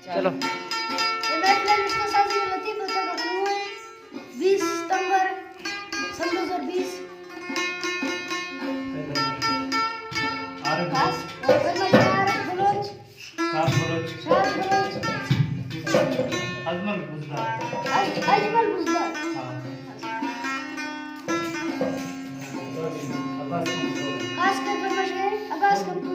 چلو۔ اے محفل ءِ نشتہ سازی ءُ لطیفہ ءِ تہا کنگ ءَ ایں، بیس ستمبر سن دو ہزار بیس۔ عارف۔ خاص، اور فرمائش عارف بلوچ۔ شاد بلوچ۔ شاد بلوچ۔ اجمل بزدار۔ اج-، اجمل بزدار۔ ہاں۔ خاص کر فرمائش عباس کمتو۔